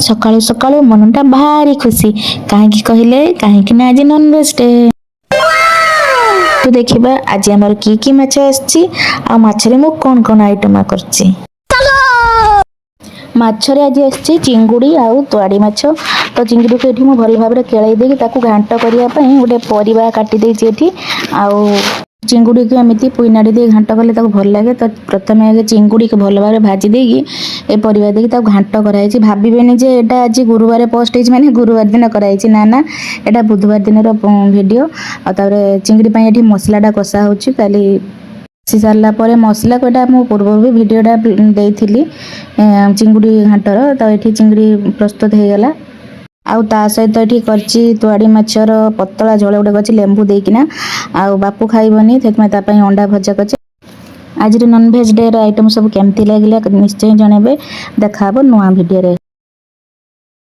ସକାଳୁ ସକାଳୁ ମନଟା ଭାରି ଖୁସି। କାହିଁକି କହିଲେ? କାହିଁକି ନା ଆଜି ନନଭେଜ୍ ଡେ। ତ ଦେଖିବା ଆଜି ଆମର କି କି ମାଛ ଆସିଛି ଆଉ ମାଛରେ ମୁଁ କ'ଣ କ'ଣ ଆଇଟମ୍ କରିଛି। ମାଛରେ ଆଜି ଆସିଛି ଚିଙ୍ଗୁଡ଼ି ଆଉ ତୋଆଡ଼ି ମାଛ। ତ ଚିଙ୍ଗୁଡ଼ିକୁ ଏଠି ମୁଁ ଭଲ ଭାବରେ କେଳେଇ ଦେଇକି ତାକୁ ଘାଣ୍ଟ କରିବା ପାଇଁ ଗୋଟେ ପରିବା କାଟି ଦେଇଛି ଏଠି। ଆଉ ଚିଙ୍ଗୁଡ଼ିକୁ ଏମିତି ପୁଇନାଡ଼ି ଦେଇ ଘାଣ୍ଟ କଲେ ତାକୁ ଭଲ ଲାଗେ। ତ ପ୍ରଥମେ ଆଗେ ଚିଙ୍ଗୁଡ଼ିକୁ ଭଲ ଭାବରେ ଭାଜି ଦେଇକି ଏ ପରିବା ଦେଇକି ତାକୁ ଘାଣ୍ଟ କରାହେଇଛି। ଭାବିବେନି ଯେ ଏଇଟା ଆଜି ଗୁରୁବାର ପୋଷ୍ଟ ହେଇଛି ମାନେ ଗୁରୁବାର ଦିନ କରାହେଇଛି। ନା ନା, ଏଇଟା ବୁଧବାର ଦିନର ଭିଡ଼ିଓ। ଆଉ ତାପରେ ଚିଙ୍ଗୁଡ଼ି ପାଇଁ ଏଠି ମସଲାଟା କଷା ହେଉଛି। କାଲି କଷି ସାରିଲା ପରେ ମସଲାକୁ, ଏଇଟା ମୁଁ ପୂର୍ବରୁ ବି ଭିଡ଼ିଓଟା ଦେଇଥିଲି ଚିଙ୍ଗୁଡ଼ି ଘାଣ୍ଟର। ତ ଏଠି ଚିଙ୍ଗୁଡ଼ି ପ୍ରସ୍ତୁତ ହେଇଗଲା। ଆଉ ତା ସହିତ ଏଠି କରିଛି ତୁଆଡ଼ି ମାଛର ପତଳା ଝୋଳ ଗୋଟେ କରିଛି ଲେମ୍ବୁ ଦେଇକିନା। ଆଉ ବାପୁ ଖାଇବନି, ସେଥିପାଇଁ ତା ପାଇଁ ଅଣ୍ଡା ଭଜା କରିଛି। ଆଜିର ନନଭେଜ୍ ଡେର ଆଇଟମ୍ ସବୁ କେମିତି ଲାଗିଲା, ନିଶ୍ଚୟ ଜଣାଇବେ। ଦେଖା ହବ ନୂଆ ଭିଡ଼ିଓରେ।